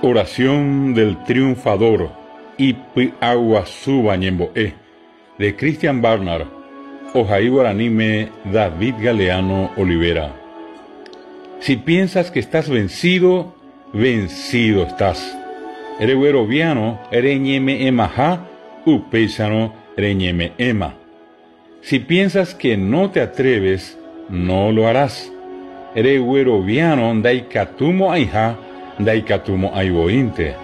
Oración del triunfador, Ipy'aguasúva ñembo'e, de Christian Barnard, ohai guaraníme David Galeano Olivera. Si piensas que estás vencido, vencido estás. Regueroviárõ reñeme'ẽmaha, upéicharõ reñeme'ẽma. Si piensas que no te atreves, no lo harás. Regueroviárõ ndaikatumo'ãiha, ndaikatumo'ãi voínte.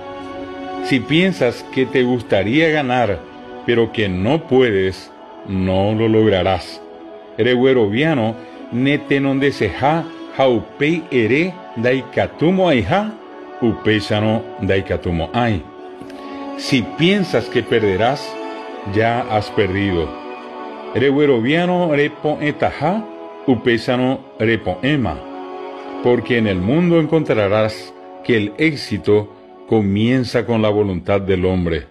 Si piensas que te gustaría ganar, pero que no puedes, no lo lograrás. Regueroviárõ netenondeseha ha upéi ere ndaikatumo'ãiha, upéicharõ ndaikatumo'ãi. Si piensas que perderás, ya has perdido. Regueroviárõ repo'ẽtaha, upéicharõ repo'ẽma. Porque en el mundo encontrarás que el éxito comienza con la voluntad del hombre.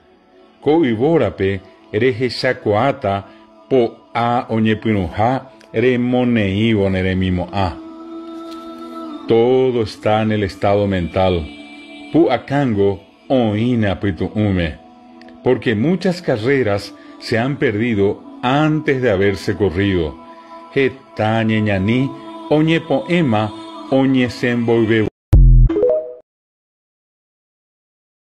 Ko yvórape rehechakuaáta po'a oñepyrũha remoneĩvo ne remimo'ã. Todo está en el estado mental. Pu'akángo oĩ ne apytu'ũme. Porque muchas carreras se han perdido antes de haberse corrido. Heta ñeñani oñepo'ẽma oñesẽmboyve.